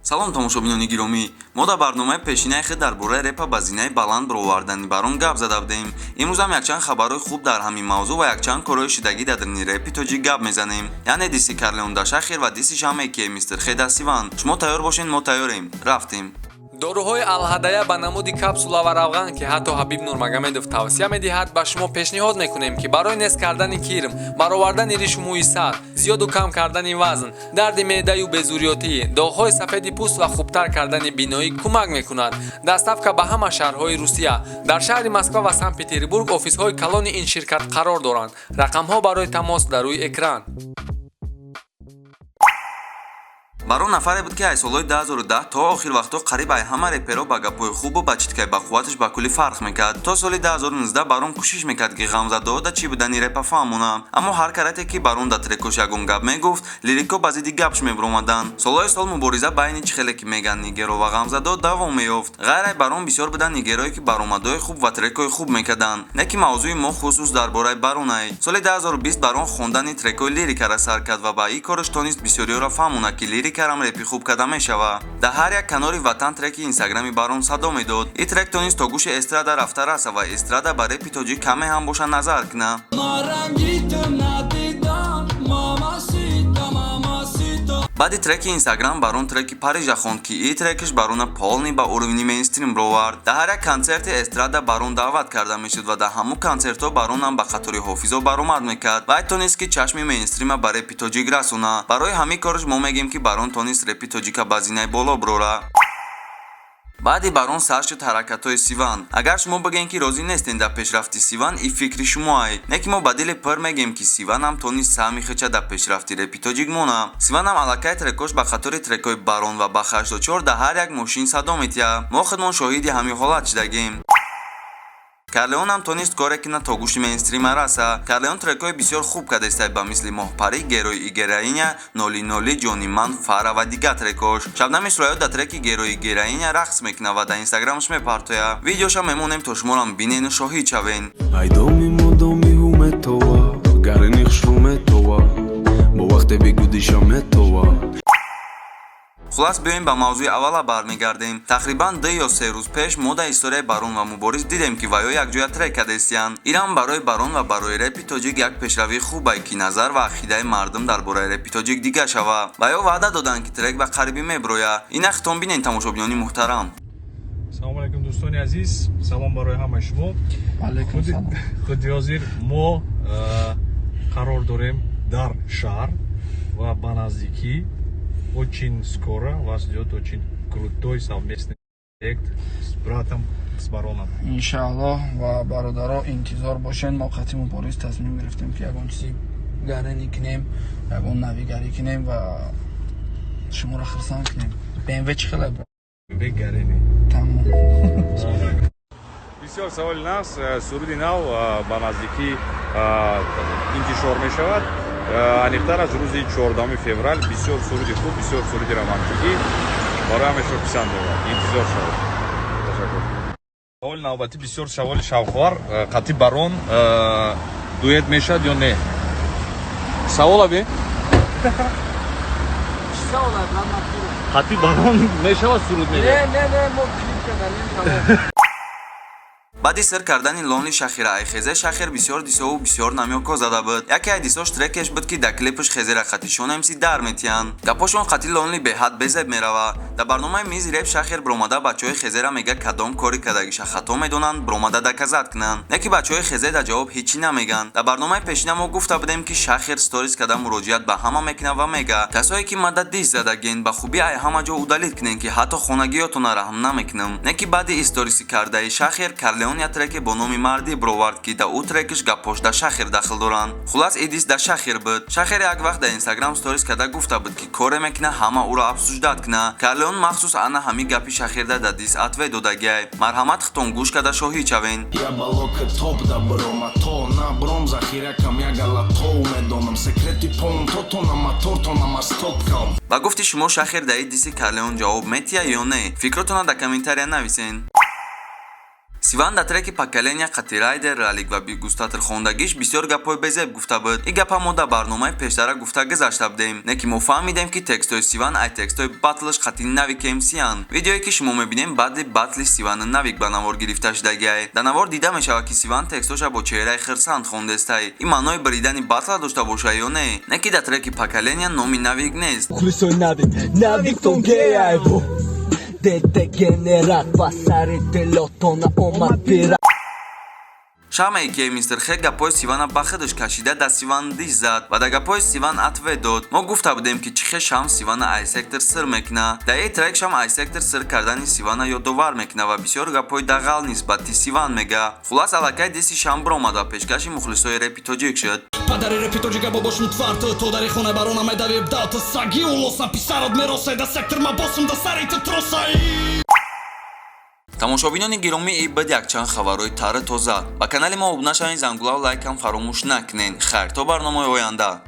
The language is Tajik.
Салом, тамошобинони гиромӣ! Мо дар барномаи пешинаи худ дар бораи репа ба зинаи баланд баровардани Барон гап зада будем. Имрӯзам якчанд хабарҳои хуб дар ҳамин мавзӯъ ва якчанд корҳои шидагӣ дар даруни репи тоҷик гап мезанем, яъне диси Карлеон да Шахер ва диси Шаме, ки Мистер Хеда Сиван. Шумо тайёр бошед, мо тайёрем, рафтем. Доруҳои Алҳадая ба намуди капсула ва равған, ки ҳатто Ҳабиб Нурмагомедов тавсия медиҳад, ба шумо пешниҳод мекунем, ки барои нест кардани кирм, баровардани ришу мӯи сар, зиёду кам кардани вазн, дарди меъдаю безурётӣ, доғҳои сафеди пӯст ва хубтар кардани биноӣ кӯмак мекунад. Доставка ба ҳама шаҳрҳои Русия. Дар шаҳри Москва ва Санкт Петербург офисҳои калони ин ширкат қарор доранд. Рақамҳо барои тамос дар рӯи экран. Барон нафаре буд, ки аз солҳои 2010 то охир вақтҳо қариб ай ҳама реперо ба гапҳои хубу ба читкаи бақувваташ ба куллӣ фарқ мекард. То соли 2019 Барон кӯшиш мекард, ки ғамзадаҳо да чӣ будани репа фаҳмона, аммо ҳар карате ки Барон да трекош ягон гап мегуфт, лирико ба зидди гапш мебуромаданд. Солҳои сол мубориза байни, чӣ хеле ки меган, нигеро ва ғамзадо давом меёфт. Ғайр ай Барон бисёр буданд нигерое, ки баромадҳои хуб ва трекҳои хуб мекарданд, не ки мавзӯи мо хусус дар бораи Баронай. Соли 2020 Барон хондани трекҳои лирикара сар кард ва ба ин кораш тонист бисёриёро фаҳмона, ки лирикарам репи хуб карда мешава. Дар ҳар як канори ватан треки инстаграми Барон садо медод. Ин трек тонист то гӯши эстрада рафта раса ва эстрада ба репи тоҷик каме ҳам боша назар куна. Ранги надидам, мамасита, мамасита. Баъди треки Инстаграм Барон треки Парижа хонд, ки ин трекаш Барона полный ба уровни мейнстрим бировард. Дар ҳар як консерти эстрада Барон даъват карда мешуд ва дар ҳамун консертҳо Баронам ба қатори ҳофизо баромад мекард. Вай тонист, ки чашми мейнстрима ба репи тоҷик расона. Барои ҳамин кораш мо мегӯем, ки Барон тонист репи тоҷика ба зинаи боло бирора. Баъди Барон сар шуд ҳаракатҳои Сиван. Агар шумо бигӯем, ки розӣ нестем дар пешрафти Сиван, ин фикри шумоай, не ки мо ба дили пур мегӯем, ки Сиванам тонист саҳми худша дар пешрафти репи тоҷик мона. Сиванам аллакай трекош ба қатори трекҳои Барон ва Бах 84 дар ҳар як мошин садо метиҳад. Мо худмон шоҳиди ҳамин ҳолат шидагем. Карлеонам тонист коре кина, то гӯши мейнстрима раса. Карлеон трекҳои бисёр хуб кардестай, ба мисли Моҳпарӣ, Герои и героиня, Ноли ноли, Ҷони ман, Фара ва дигар трекош. Шабнами Сурайё дар треки Герои героиня рақс мекунад ва дар инстаграмаш мепартояд. Видеоша мемонем, то шуморам бинену шоҳид шавен. Айдоми модоми ҳу метова, гарини хушрӯ метова, бо вақте бигудиша метова. Хулас, биёем, ба мавзӯи аввала бармегардем. Тақрибан 2 ё 3 рӯз пеш мо дар историяи Барон ва Мубориз дидем, ки ваё якҷоя трек кардестиянд. Инам барои Барон ва барои репи тоҷик як пешравии хубае, ки назар ва ақидаи мардум дар бораи репи тоҷик дигар шава. Ваё ваъда доданд, ки трек ба қарибӣ мебирояд. Ина хитом бинен, тамошобинони муҳтарам. Салому алайкум, дӯстони азиз, салом барои ҳамаи шумо. Худи ҳозир мо қарор дорем дар шаҳр ва ба наздикӣ, очень скоро вас ждет очень крутой совместный проект с братом, с Бароном. Иншааллоҳ. Ва бародаро, интизор бошен. Мо қати Мубориз тасмим гирифтем, ки ягон чизи гарени кунем, ягон навигарӣ кунем ва шуморо хирсанд кунем. БМВ чӣ хеле? БМВ гарени. Тамом. Бисёр саволи нағз. Суруди нав ба наздикӣ интишор мешавад, аниқтар аз рӯзи 14 феврал. Бисёр суруди хуб, бисёр суруди романтикӣ, барои ҳамешро писанд дорад. Интизор шавед. Ташаккур. Саволи навбатӣ бисёр саволи шавқовар: қати Барон дуэт мешавад ё не? Савола бе. Қати Барон мешавад суруд? Не, не, не, мо клип карданем, тамом. Баъди сир кардани Лонли Шахира айхезе, Шахер бисёр дисову бисёр намёко зада буд. Яке ай дисош трекеш буд, ки дар клипаш Хезера қатишон МС дар метиҳанд. Гапошон қати Лонли беҳад безеб мерава. Дар барномаи Мизи реп Шахер биромада бачаҳои Хезера мега, кадом кори кардагиша хато медонанд, биромада доказать кунанд. Не ки бачаҳои Хезе дар ҷавоб ҳечӣ намегӯянд. Дар барномаи пешина мо гуфта будем, ки Шахер сторис карда муроҷиат ба ҳама мекунад ва мега: «Касое ки мада дис задаген, ба хубӣ ай ҳама ҷо удалить кунен, ки ҳатто хонагиётона раҳм намекунам». Не ки баъди историси кардаи Шахер, Карлеон як треке бо номи Мардӣ бировард, ки да ӯ трекаш гаппош да Шахер дахл доранд. Хулас, и дис да Шахер буд. Шахер як вақт дар Инстаграм сторис карда гуфта буд, ки коре мекуна, ҳама ӯро обсуждать куна. Карлеон махсус ана ҳамин гапи Шахерда да дис ответ додагиай. Марҳамат, хитон гӯш карда шоҳид шавен. Я балока топ да брома то набром, захира кам, я галатоу медонам секрети пон тотона мотортона стоп кам. Ба гуфти шумо, Шахер дар и диси Карлеон ҷавоб метиҳа ё не? Фикротона дар комментария нависен. Сиван дар треки «Поколения» қати Райдер, Ралик ва Бигустатр хондагиш бисёр гапҳои безеб гуфта буд. Ин гапа мо дар барномаи пештара гуфта гузашта будем. Не ки мо фаҳмидем, ки текстҳои Сиван ай текстҳои батлш қати Навик МСянд. Видеое, ки шумо мебинем, баъди батли Сивану Навик ба навор гирифта шудагиай. Дар навор дида мешавад, ки Сиван текстҳоша бо чеҳраи хирсанд хондестай. Ин маънои бридани батла дошта боша ё не? Не ки дар треки «Поколения» номи Навик нест. Мухлисои Навик, Навик тонгеяйбу дедегенерат ба сари дилотона омад пира. Шамае ки мистер Хе гапҳои Сивана ба худаш кашида, дар Сиван диш зад ва дар гапҳои Сиван ответ дод. Мо гуфта будем, ки чӣ хел Шам Сивана ай сектор сир мекуна. Дар ин трек Шам ай сектор сир кардани Сивана ёдовар мекуна ва бисёр гапҳои дағал нисбати Сиван мега. Хулас, аллакай диси Шам биромад ва пешкаши мухлисои репи тоҷик шуд. Падари репи тоҷика, бобош мутвар ту то дари хона барона медави дав ту саги улоса писарат меросай да сектор ма босум да сари ту тросай. Тамошобинони гиромӣ, и баъд якчанд хабарҳои тари тоза. Ба канали мо обуна шавед, зангулаву лайкам фаромӯш накунед. Хайр, то барномаи оянда.